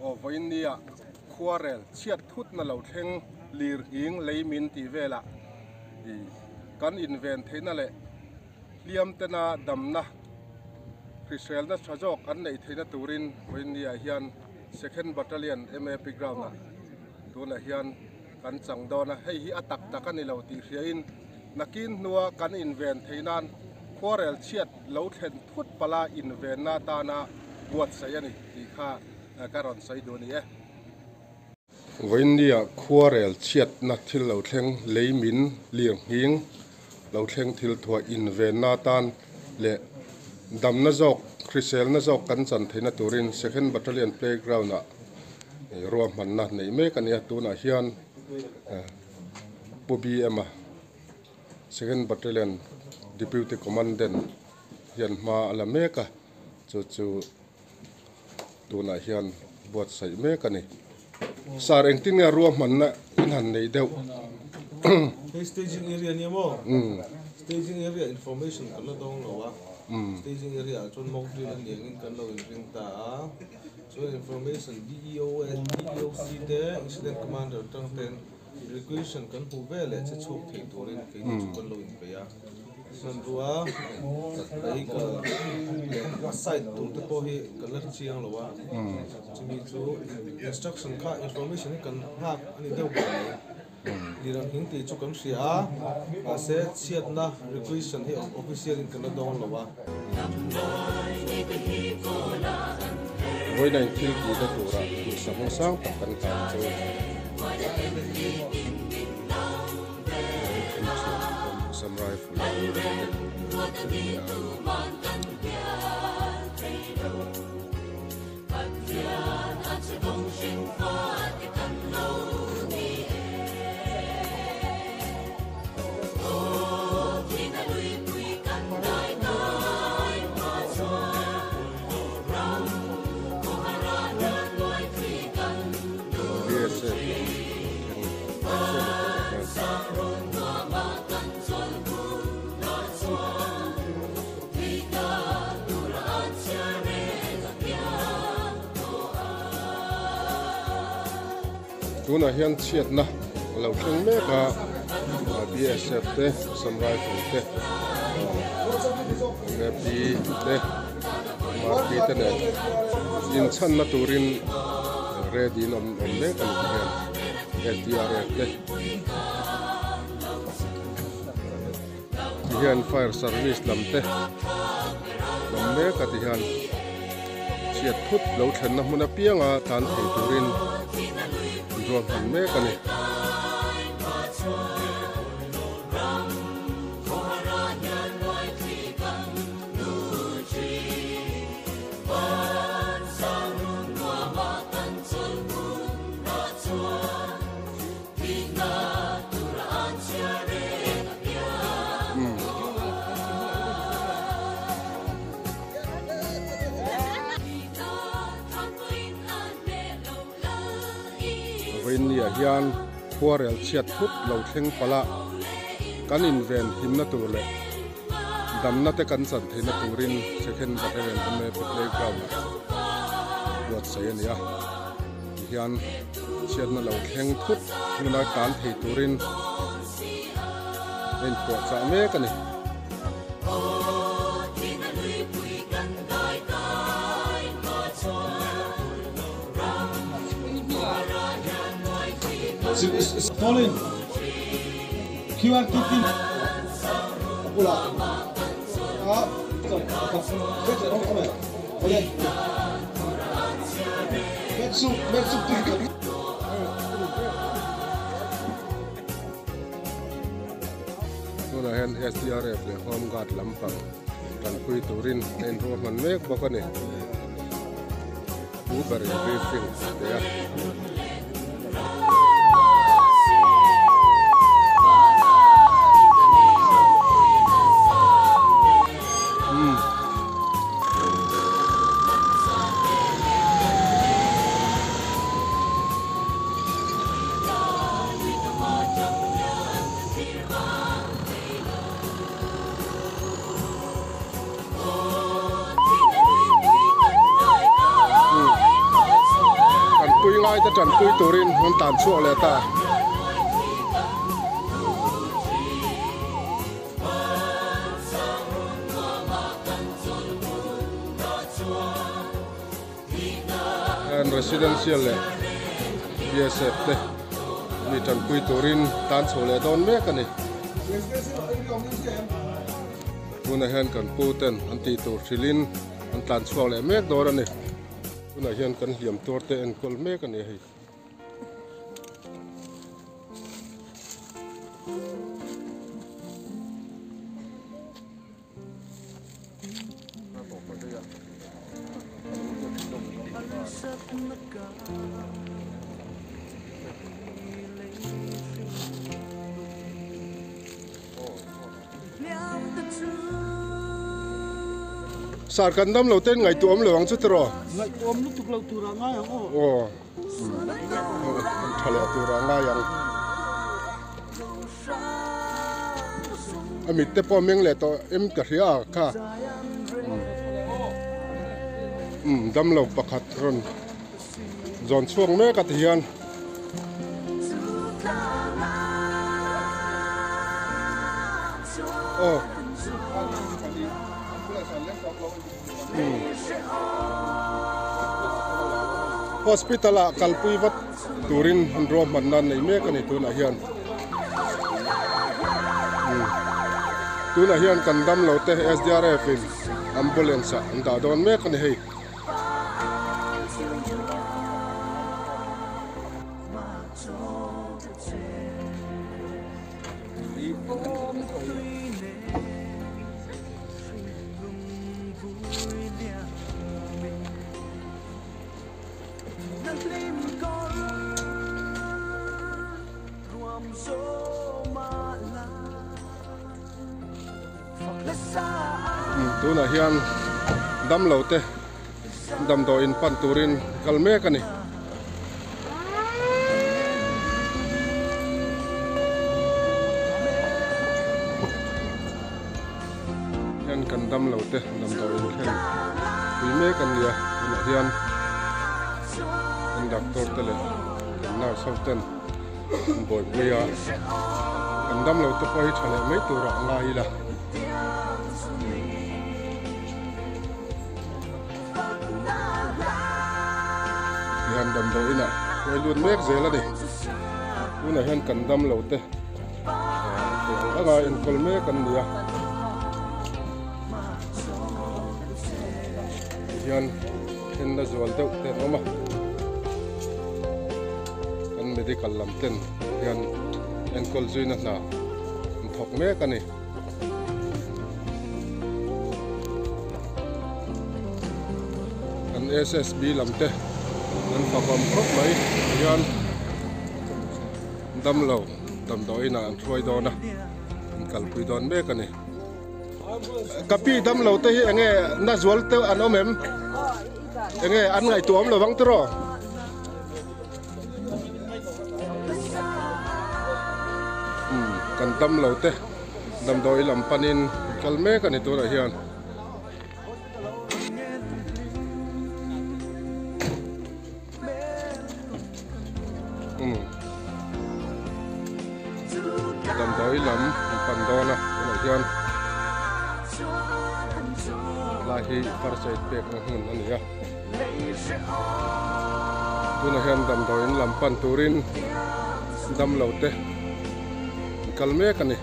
Aw vawiin nia khuarel chhiat thutna lo thleng lir nghing lei min tih velah ih kan inven theihna leh hliam tena damna hriselna tha zawk an neih theihna turin vawiin nia hian Second Battalion MAP ground ah tunah hian kan chang dawn a, hei hi a tak tak a ni lo tih hriain nakin hnua kan inven theih nan khuarel chhiat lo thlen thut pala invenna atana buatsaih a ni tih kha ka rawn sawi duh a ni e. Vawiinnia khuarel chhiatna thil lo thleng lei min lir nghing lo thleng thil thuah invenna atan leh damna zawk hriselna zawk kan chan theihna turin Second Battalion Playground ah ruahmanna neih mek a ni a, tunah hian Pu BM-a Second Battalion Deputy Commandant hian hma a la mek a, chu chu tunah hian buatsaih mek a ni. Sir engtin nge ruahmanna in han neih deuh? Hei staging area nia maw? Staging area information kan la dawng lo a, staging area ah chuan mock drill a ni angin kan lo inring ta a, chuan information DEO DEOC te incident commander atang ten Requisition kan hmuh ve leh che chhuak thei turin keini chu kan lo inpeih a. Hmanrua vehicle leh a site tur te pawh hi kan la chiang lo a, chumi chu instruction kha information hi kan nghak a ni deuh ber mai. Lirang hing tih chu kan hria a, mahse chhiatna requisition hi official in kan la dawn lo a. Vawiin thil tihna turah duhsakna sang tak kan hlan chu Assam Rifle Tunah hian chhiatna a lo thleng mek a, BSF te, Assam Rifle te, MAP te, MRP te nen inchhanna turin ready in awm awm mek a ni ti hian SDRF te ti hian fire service lam te awm mek a ti hian chhiat thut lo thlenna hmun apianga tlan thei turin ruahman mek a ni. Vawiinniah hian khuarel chhiat thut lo thleng palh a, kan inven himna tur leh damna te kan chan theihna turin Second Battalion MAP Playground ah buatsaih a ni a. Tihian chhiatna lo thleng thut hmuna tlan thei turin a inpuahchah mek a ni. Tunah hian SDRF leh Home Guard lampang tanpui turin a inruahman mek bawk a ni. Pu berin briefing a pe a. ngai te tanpui turin an tlan chhuak leh ta. An residential leh BSF te mi tanpui turin tan chho leh dawn mek a ni. Tunah hian kan pu ten an tih tur hrilhin an tlan chhuak leh mek dawn a ni. Tunah hian kan hliam tuar te enkawl mek a ni hei. Sar kan dam lo ten ngaihtuah awm lo ang chu tiraw? Ngaihtuah awm lutuk lo turah ngai ang aw. Aw. Tha leh turah ngai ang. A mit te pawh meng leh tawh em ka hria a kha. Umm damlo pakhat rawn zawn chhuak mek a ti hian. Aw. Hospital ah kalpui vat turin ruahmanna nei mek a ni tunah hian tunah hian kan damlo te SDRF in ambulance ah an dah dawn mek a ni hei. Tunah hian damlo te damdawiin pan turin kal mek a ni. Hian kan damlo te damdawiin thlen pui mek a nia tunah hian kan doctor te leh kan nurse ho ten an buaipui a kan damlo te pawh hi tha leh mai turah a ngai ila. Hian damdawiin ah hruai lut mek zel a ni tunah hian kan damlo te Tih ang anga enkawl mek an ni a tihian thenna zual deuh te an awm a kan medical lam ten hian enkawl zuina hna an thawk mek a ni. Kan SSB lam te an fakawm khawp mai tihian. Damlo damdawiin ah an hruai dawn a, an kalpui dawn mek a ni. Ka pi damlo te hi enge na zual te an awm em? Enge an ngaihtuah awm lo vang tiraw? Umm kan damlo te damdawi lam panin kal mek a ni tunah hian. Damdawi lam an pan dawn a tunah hian lai hi first aid pekna hmun a ni a tunah hian damdawiin lam pan turin damlo te an kal mek a ni.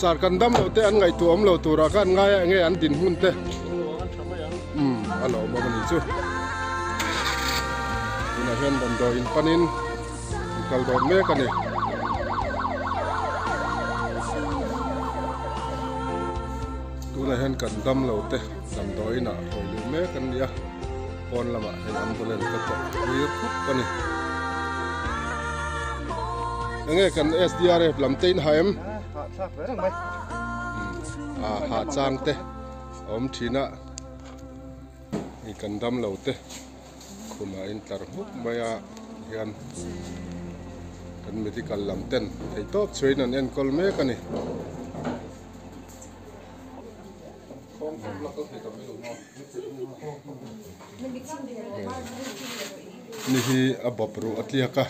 Sar kan dam loh te an ngaihtuah awm lo turah khan ngai a enge an dinhmun te umm a lo awm a ni chu tunah hian damdawi in panin an kal dawn mek a ni. Tunah hian kan dam lo te damdawi inah hawi luh mek an ni a. Pawn lamah hei ambulance te pawh thlir khup a ni. Enge kan SDRF lam te in ha em? A ha chang te a awm thin a. Hei kan dam lo te khumah in tlar hmuk mai a hian. Kan medical lam ten theihtawp chhuain an enkawl mek a ni. Ni hi a bawp ruh a tliak a,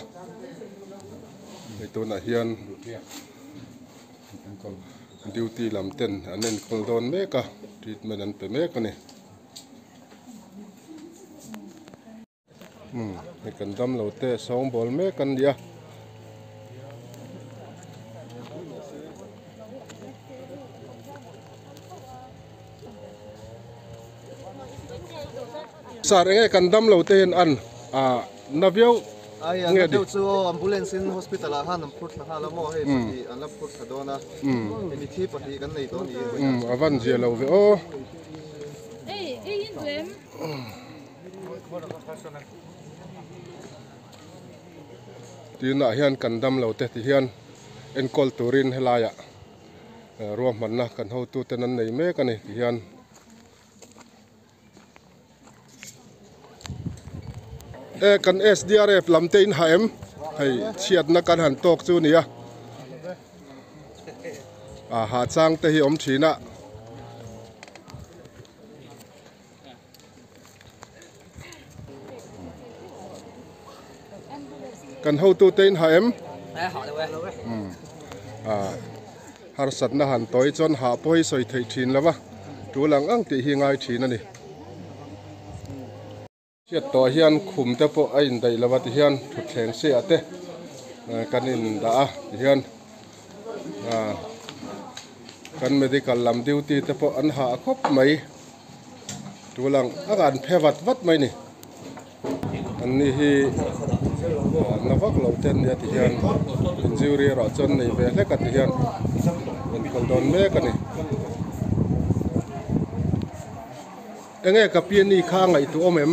hei tunah hian duty lam ten an enkawl dawn mek a, treatment an pe mek a ni. Umm hei kan damlo te sawngbawl mek an nia. Sir enge kan damlo te hian an ah na viau Ai an na deuh chu aw ambulance in hospital ah khan an phur thla nghal a maw hei pahnih an la phur thla dawn a hemi thi pahnih kan nei tawh a ni. Umm a van zia lo ve aw. Tinah hian kan dam lo te ti hian enkawl turin helaiah ruahmanna kan hotuten an nei mek a ni ti hian e kan S_D_R_F lam te in ha em hei chhiatna kan han tawk chu a ni a ah hahchang te hi a awm thin a. Kan hotute in ha em? Harsatna han tawi chuan hah pawh hi sawi theih thin lo va, tul ang ang tih hi ngai thin a ni. Hriat tawh hian khum te pawh a indaih lo va tihian thutthleng siah te kan indah a tihian kan medical lam duty te pawh an hah khawp mai. Tulang a an phe vat vat mai ni. An ni hi na vak lo te an nia ti hian injury erawh chuan nei ve hlek a ti hian enkawl dawn mek a ni. Enge ka piani kha a ngaihtuah awm em?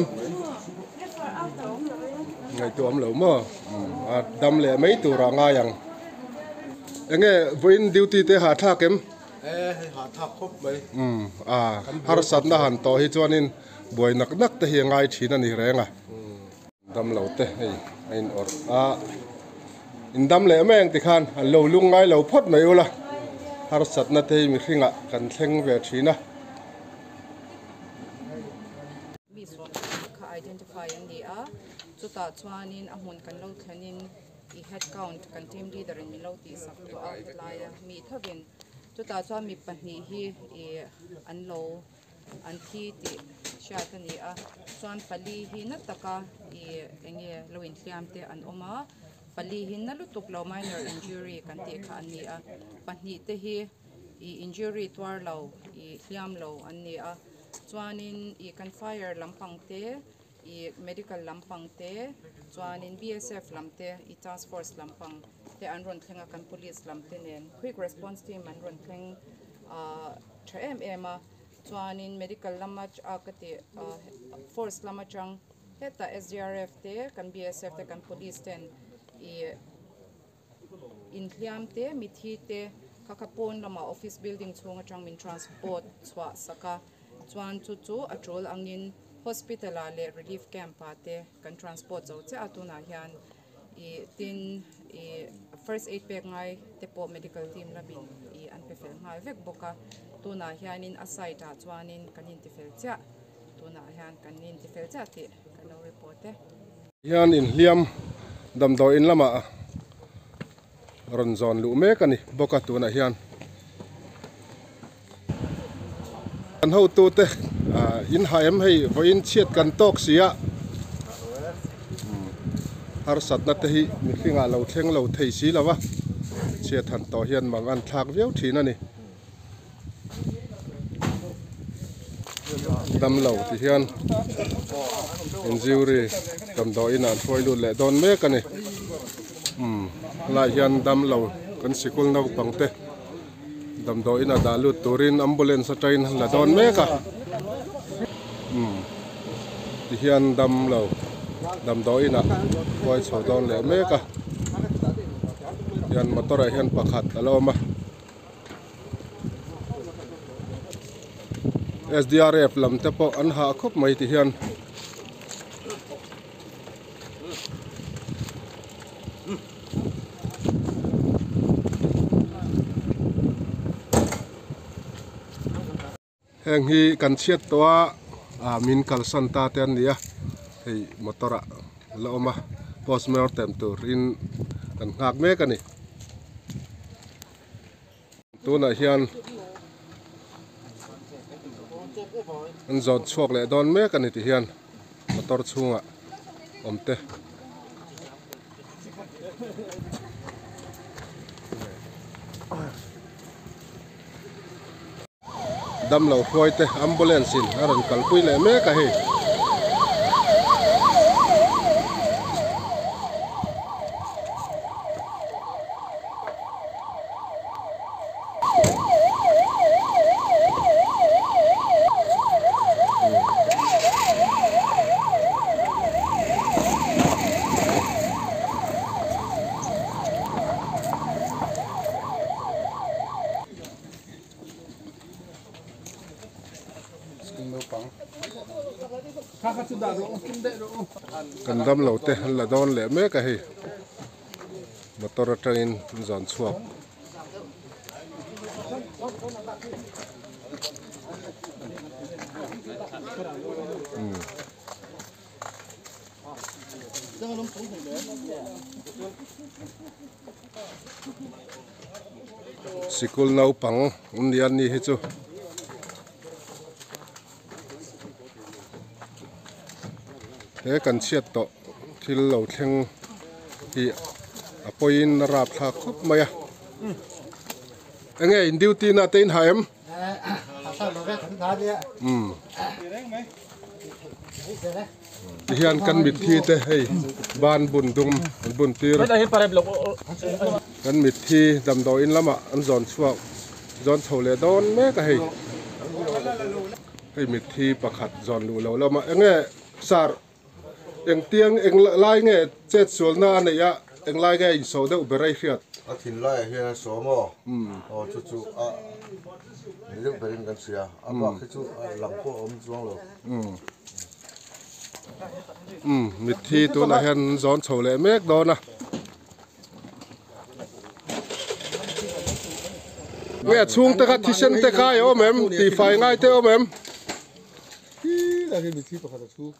Ngaihtuah awm lo maw? A dam leh mai turah ngai ang. Enge vawiin duty te hahthlak em? E hei hahthlak khawp mai. Umm a harsatna han tawh hi chuanin buai nak nak te hi a ngai thin a ni reng a. Damlo te hei a in awrh a, in dam leh mai ang tikhan an lo lung ngai lo phawt mai ula, harsatna te hi mihringah kan thleng ve thin a. Mi sawmhnih kha identify an ni a, chutah chuanin a hmun kan lo thlenin I head count kan team leader in min lo tih sak tawh a helaia mi thovin chutah chuan mi pahnih hi ih an lo an thi tih hriat a ni a chuan pali hi na taka ih eng nge lo inhliam te an awm a pali hi na lutuk lo minor injury kan tih kha an ni a pahnih te hi ih injury tuar lo ih hliam lo an ni a chuanin ih kan fire lampang te. I medical lampang te chuanin BSF lam te i task force lampang te an rawn thleng a kan police lam te nen quick response team an rawn thleng ah tha em em a chuanin medical lama a ka tih ah force lam atang hetah SDRF te kan BSF te kan police ten ih inhliam te mithi te kha kha pawn lamah office building chhung atang min transport chhuah sak a chuan chu chu a tul angin hospital ah leh relief camp ah te kan transport zo chiah a tunah hian ih tin ih first aid pek ngai te pawh medical team lamin ih an pe fel nghal vek bawk a tunah hianin a site ah chuanin kan intifel chiah tunah hian kan intifel chiah tih kan lo report e. Hian inhliam damdawiin lamah rawn zawn luh mek a ni bawk a tunah hian kan hotute in ha em hei vawiin chhiat kan tawk si a harsatna te hi mihring ah lo thleng lo thei si lo va chhiat han tawh hian mang an thlak viau thin a ni. Damlo ti hian injury damdawiin ah an hruai lut leh dawn mek a ni umm helaiah hian damlo kan sikul naupang te damdawiin ah dah lut turin ambulance atangin an la dawn mek a umm ti hian damlo damdawiin ah hruai chho dawn leh mek a hian motor ah hian pakhat a la awm a. SDRF lam te pawh an hah khawp mai ti hian Heng hi kan chhiat tawh a ah min kalsan ta te an ni a hei motor ah la awm a postmortem turin kan nghak mek a ni. Tunah hian an zawn chhuak leh dawn mek a ni ti hian motor chhungah awm te. Damlo hruai te ambulance in a rawn kalpui leh mek a hei. Kan damlo te an la dawn leh mek a hei. Motor atangin an zawn chhuak. Sikul naupang awm ni an ni hi chu. He kan chhiat tawh thil lo thleng hi a pawiin a rap thlak khawp mai a. Enge in duty na te in ha em? Tihian kan mitthi te hei ban bun dum an bun tir kan mitthi damdawiin lamah an zawn chhuak zawn chho leh dawn mek a hei hei mitthi pakhat zawn luh loh lamah enge sar Engtiang eng lai nge chet sualna a neih a, eng lai nge a insawh deuh ber a i hriat? A thinlaiah hian a sawm aw, aw chu chu a ni deuh berin kan hria, a bak hi chu a lang pawh a awm chuang lo. Umm mitthi tunah hian an zawn chho leh mek dawn a. Nge a chhungte kha thisen te kha i awm em? Tihfai ngai te awm em? Hi, mitthi pakhat a chhung.